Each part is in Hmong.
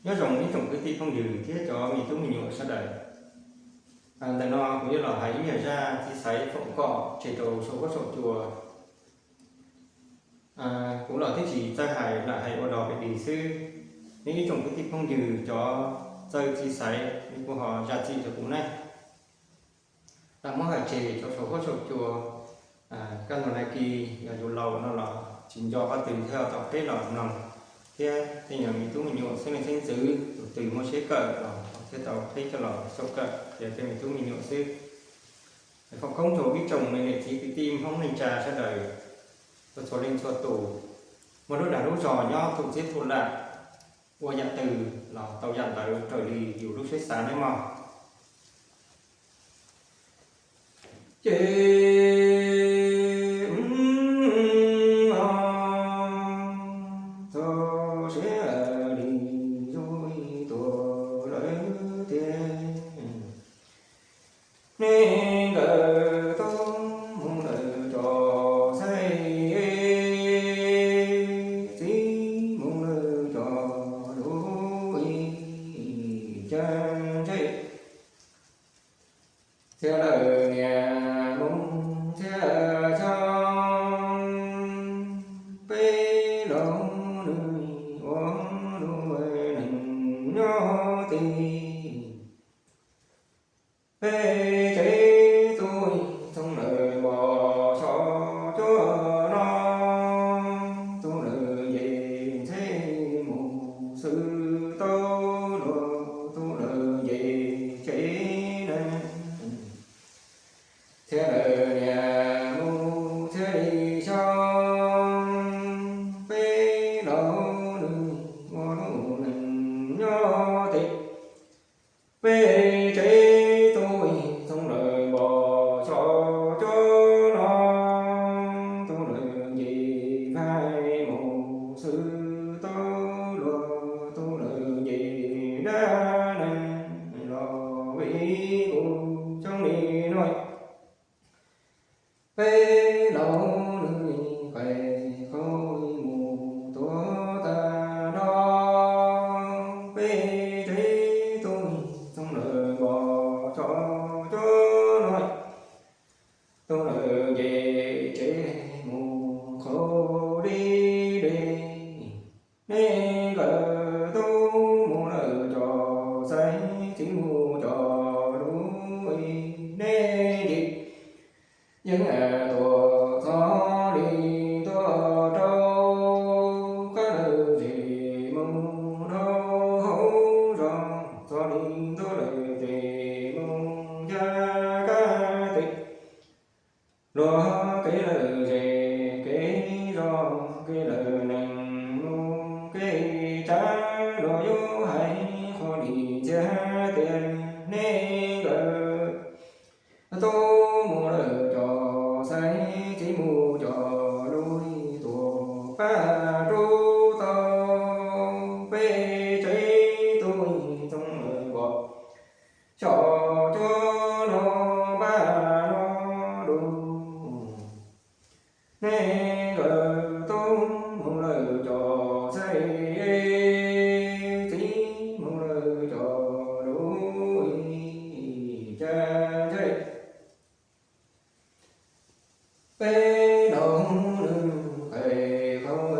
Nyob zoo ib tsoom kwv tij phooj ywg thiab cov me tub me nyuam sawv daws. Ntawm no kuv yuav los hais ib nyuag zaj txiv xaiv foom kom tseg rau saum huab saum cua. Kuv los thiab tsis txawj hais, lam hais ua dog pem dig xwb. Nej ib tsoom kwv tij phooj ywg cov txawj txiv xaiv, nej kuj ho zam txim rau kuv nawb. Lam muab hais tseg rau saum huab saum cua. Kaj ntug nag kis yog yus laus no los tsis nco qhov twg thiaj tau peb los mloog, thiab tej nyuag me tub me nyuam xeeb leej xeeb ntxwv tus twg muaj siab kawm los thiaj tau qhib coj los xyaum kawm, yog tej me tub me nyuam xwb. Foom koob rau ib tsoom me niam txiv kwv tij Hmoob neej tsa sawv daws txhua leej txhua tus, muaj lub dag lub zog nyob txhua txhia txhua laj, ua yam twg los tau yam ntawd raws li yus lub siab xav nawb mog. Ces txog siav li zuj ib tuag lawm tiag, nej nkawd tub mus lawm cov xaib, txiv mus lawm cov lub ib cag ntsej. Thiab lawv niam mus thiab xyoo, peb laus nws ua lub neej nyob tid. Peb tsev tub txoov lawm npog xyom cuab no, tub lawm nce ntxheb mus xwb tau luag, tub lawm nce tsev na. Thiab lawv niam mus thiab li xyoo, peb laus nws ua lub neej nyob tid. Peb tsev tub txoov lawm npog xyom cuab no, tub lawm nce faib mus xwb tau luag, tub lawm nce dab neeg los vim kuv coob li no. Peb laus nws qe qhov mus tuag tag nrho, peb tsev tub txoov lawm npog xyom cuab no, tub lawm nce tsev mus qhov li li. Nej nkawd tub mus lawm cov xaib, txiv mus cov lub ib, nej ncig yeej tuaj txog li tuaj rau qab lawm zes mus rau hauv zos, txog li tuaj lawm zes mus ncaj kab tes. Luag kev lawm zes kev zos, kev lawm neeg mus kev tsav, luag yuav hais qhov li ntxias tias nej nkawd tub mus lawm cov xaib, txiv mus cov lub ib, tuaj pab rub tau peb tsev tub txoov lawm npog xyom cuab no pab no lus. Nej nkawd tub mus lawm cov xaib, txiv mus lawm cov lub ib cag ntsej. Peb laus nws qe qhov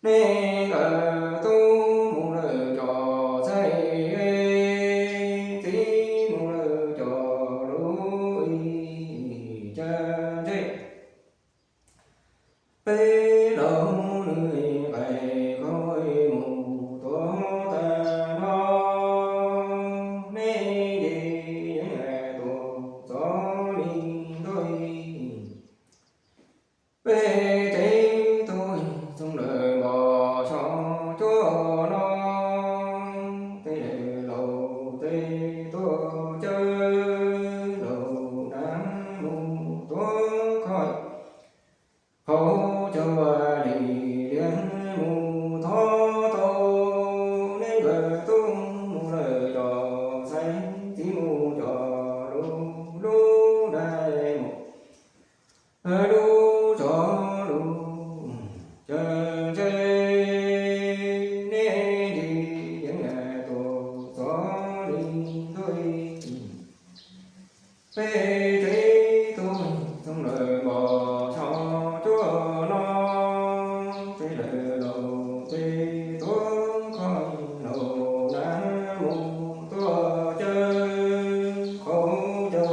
Nej nkawd tub mus lawm cov txhais, txiv mus lawm cov lus ib cag ntsej. Peb laug nws nqes qhov mus tuav tag nrho, nej ces yeej tuav txog li ntuj. Peb tsev tuag txoog lawm npos tshov cuab no, tej laus tej tuaj cawv laus nab mus tuav khoj. Qhov cov lim liag mus thov tau, nej nkawd tub mus lawm cov txhais, txiv mus cov lus lub dais mus, lub tsov lus cawv ntseg, nej ces yeej tuav txog li ntuj. Peb tsev tuag txoog lawm npos tshov cuab no, tej laus tej tuaj khoj laus nab mus tuaj cawv, qhov cov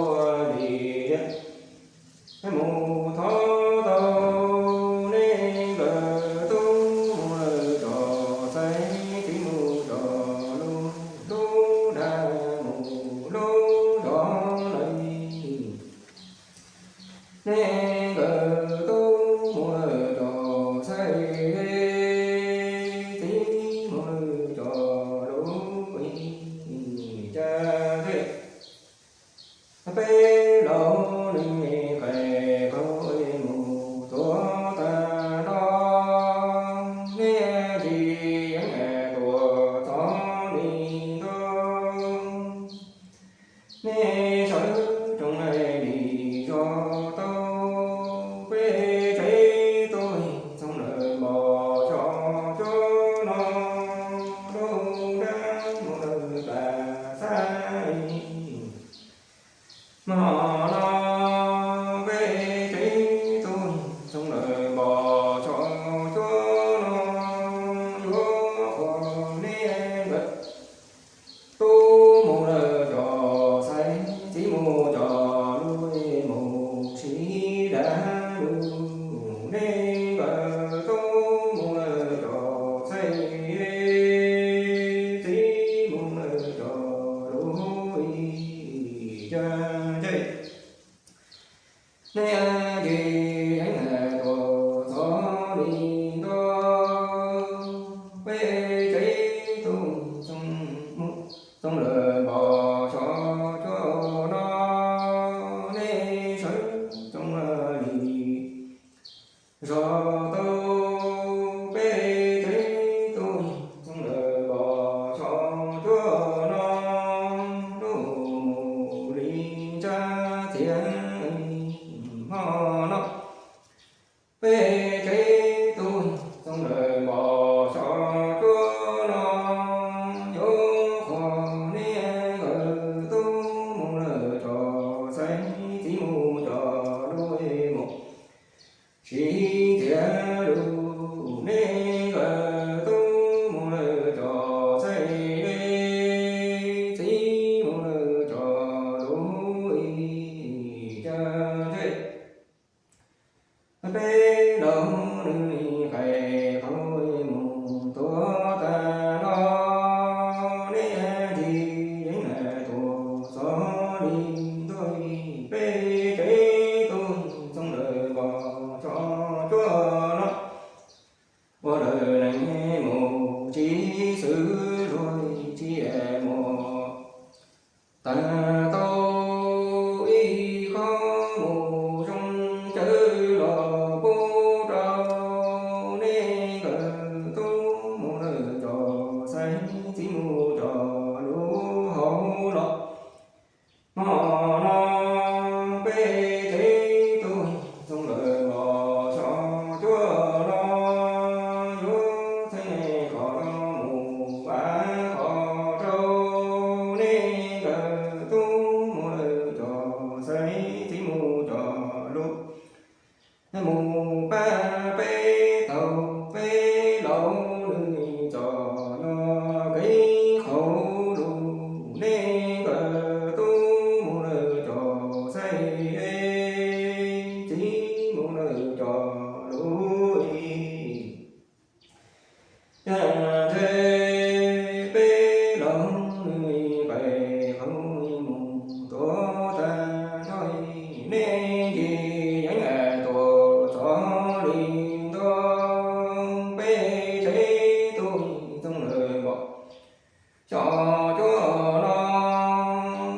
lim liag mus thov tau, nej nkawd tub mus lawm cov txhais, txiv mus cov lus lub dais mus, lub zos lawm. Nej nkawd tub mus lawm cov txhais, txiv mus lawm cov lus ib cag ntsej. Peb laug nws nqes qhov mus tuav tag nrho, nej ces yeej tuav txog li ntuj. Nej sawv tsoom lim zos tau, peb tsev tuag txoog lawm npos tshov cuab no, lub dab mus lawm plas xab. Hmo no peb tsev tuag txoog lawm npos tshov cuab no, yuav qhuas nej nkawd tub mus lawm cov txhais, txiv mus cov lus mus sib dab lus, nej nkawd tub mus lawm cov txhais, txiv mus lawm cov lus ib cag ntsej. Nej ces yeej tuav txog li ntuj. Peb tsev tuag txoog lawm npos tshov cuab no, nej sawv tsoom lim zos tau, peb tsev tuag txoog lawm npos tshov cuab no, lub mus li ntsab txiav hmo no. Peb tsev tuag txoog lawm npos tshov cuab no, yuav qhuas nej nkawd tub mus lawm cov txhais, txiv mus cov lus mus sib txiav lus, nej nkawd tub mus lawm cov txhais, txiv mus lawm cov lus ib cag ntsej. Peb laug nws nqes qhov mus tuav tag nrho, nej ces yeej tuav txog li ntuj. Peb tsev tuag txoog lawm npos tshov cuab no, ua lawm neeg mus tsis xwm zuag tsis mus. Tag tau ib qho mus zoo cawv los pub rau, nej nkawd tub mus lawm cov txhais, txiv mus cov lus hauv los. Hmo no peb tsev tuag txoog lawm npos tshov cuab no, yuav txheej kom los mus Tag ntshe peb laug nws qes qhov mus tuav tag nrho, nej ntsia yeeb tuaj txog li ntua peb tsev tuaj txoog lawm npom xyom cuab no.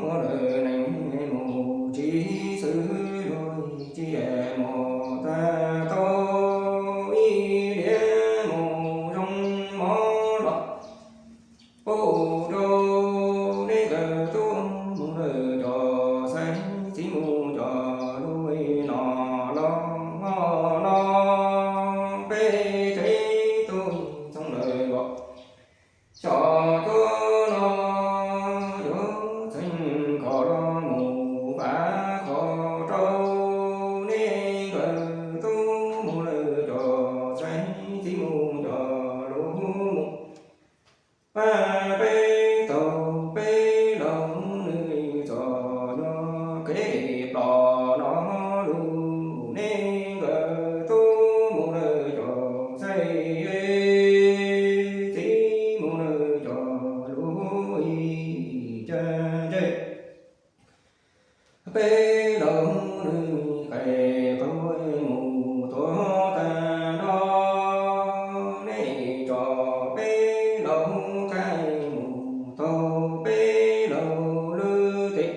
Ua lawm neeg mus tsis xwm luag cia mos tag tau ib liam mus zoo mov los pub rau nej nkawd tub mus lawm cov xaiv txiv mus cov lub no los hmo no peb tsev tuaj txoog lawm npom xyom cuab no. Yuav txheej kom los mus fav qhov rau nej nkawd tub mus lawm cov xaiv txiv mus cov lub mus pab peb taug peb laug nws txom nyog kev plos no lus nej nkawd tub mus lawm cov xaiv txiv mus lawm cov lub ib cag ntseg. Peb laug nws qes qhov mus tuav tag nrho, nej tso peb laug qab mus taug peb laug lub teg.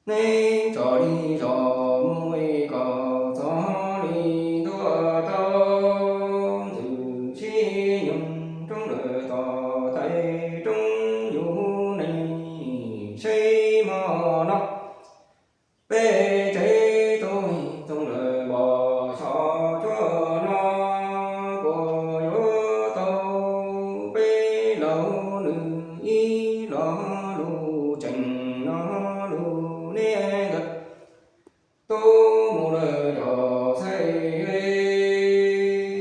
Nej tso li zos mus kom txog li ntua rau ntxwm sib nyoog roob lawm tom tais roob yus neeg seb hmo no peb tsev tuaj txoog lawm npom xyom cuab no, puas yuav tau peb laug nws ib lo lus tseem no lus nej nkawd tub mus lawm cov xaiv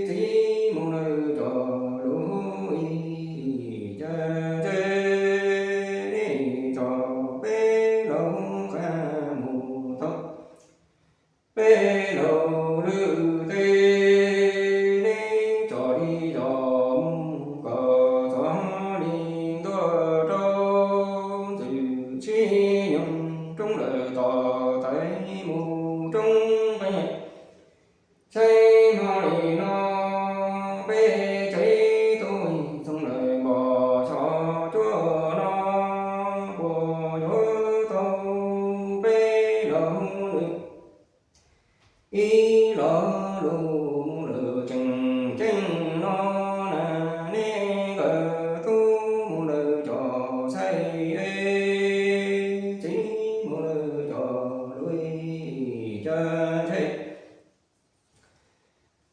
txiv mus lawm cov lub ib cag ntseg, nej tso peb laug qab mus taug peb laug lub teg. Nej tso li zos mus kom txog li ntua rau ntxwm sib nyoog roob lawm tom tais mus roob qeeg. Seb hmo li no peb tsev tuaj txoog lawm npom xyom cuab no, puas yuav tau peb laug nws ib lo lus mus lawm tseem ceeb no na, nej nkawd tub mus lawm cov xaiv txiv mus lawm cov lub ib cag ntseg.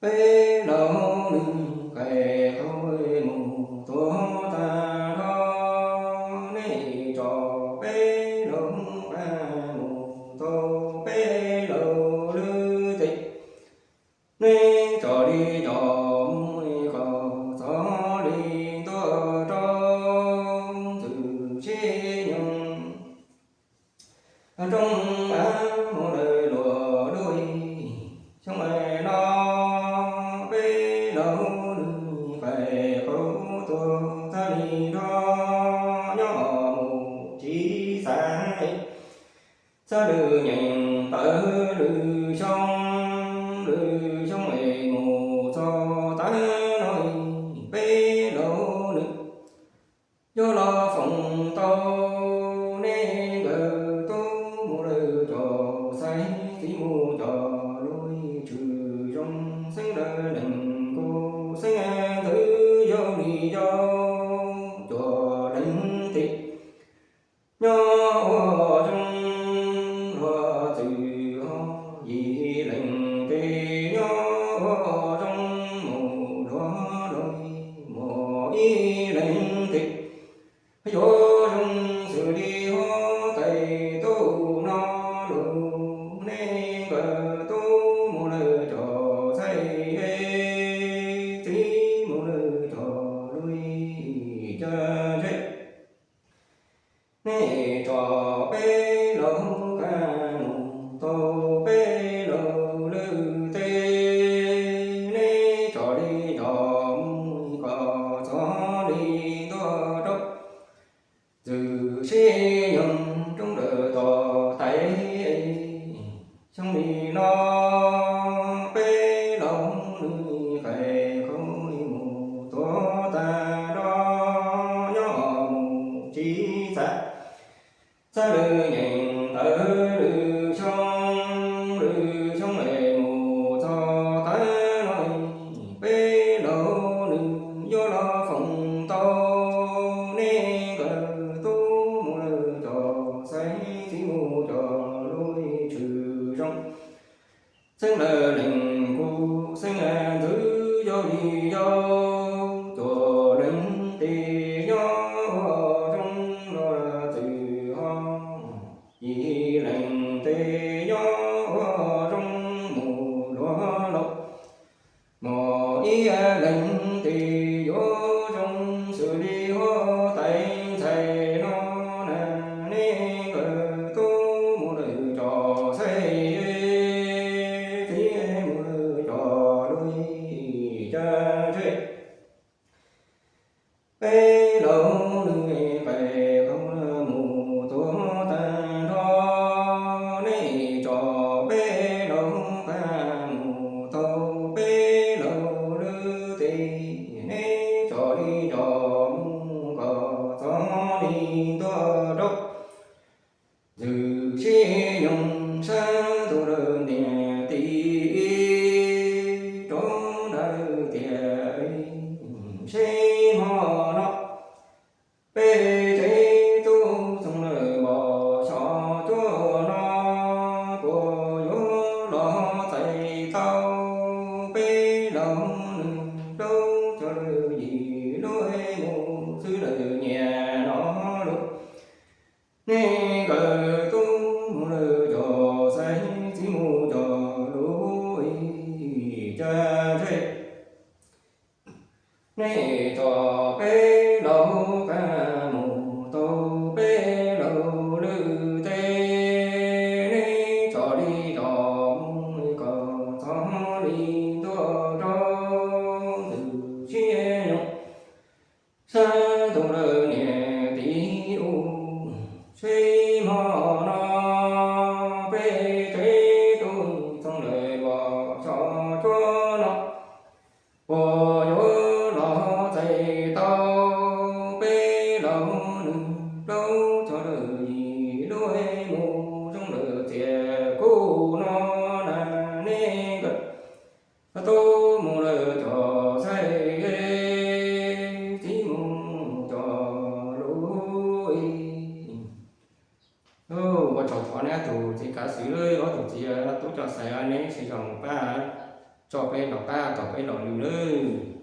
Peb laug nws qes qhov mus tuav tag nrho, nej tso peb laug qab mus taug peb laug lub teg. Nej tso li zos mus kom txog li ntua rau ntxwm sib nyoog roob av mus lawm luag lub xyoo no, peb laug nws qes qhov tuag tag li nrho, nyob mus tsis xav xav lwm nyeem tawm lwm xyoo, lwm xyoo es mus txog tav no, peb laug nws yuav los foom tau nej nkawd tub mus lawm cov xaiv txiv mus cov lub tshwm zoo xeeb dawb lees kuv xeeb ntxwv yau li yau cuag lees tig. Nyob ua zoo luag txwm ho yim lees tig, nyob ua zoo mus luag lawm mus ib lees tig. Yuav zoo xws li huab tais tub no lus, nej nkawd tub mus lawm cov xaiv txiv mus lawm cov lub yuav los foom tau, nej nkawd tub mus lawm cov xaiv, txiv mus cov lub tshwm zoo. Xeeb lawv lees kuv xeeb ntxwv yau li yau, tuam lees tes nyob ua zoo los txwm ho, yim lees tes nyob ua zoo mus luag laus. Mos ib lees tes yuav zoo xws li huab tais ntxhais no na, nej nkawd tub mus lawm cov xaiv, txiv mus lawm cov lub cas tsheb. Peb laug nws qais qhov mus tuag tag nrho, nej tso peb laug qab mus taug peb laug lub teb, nej tso li tso mus kom txog li tuaj rau ntxwm sib nyoog sab tus lawm niam txiv, rau lawv tias seb hmo no peb tsev tub txoov lawm npog xyov cuab no, puas yuav los txais tau peb laug nws plaub cov lawm yim lub mus xwb lawm niam no lub. Nej nkawd tub mus lawm cov xaiv, txiv mus cov lub cas tsheb. Nej tso peb laug qab mus taug peb laug lub teb, nej tso li tso mus kom txog li tuaj rau ntxwm sib nyoog sab tus lawm niam txiv u, seb hmo no peb tsev tub txoov lawm npog xyov cuab no, puas yuav los txais tau peb laug nws plaub cov lawm yim lub mus zoo lawm txias kuj no na, nej nkawd tub mus lawm cov xaiv, txiv mus cov lub. Ua tsaug thov nej ob tug txiv kav xwm, ob tug txiv tub cov xaiv, neb sib zog mus pab tso peb los pab kom peb los lwm lawm.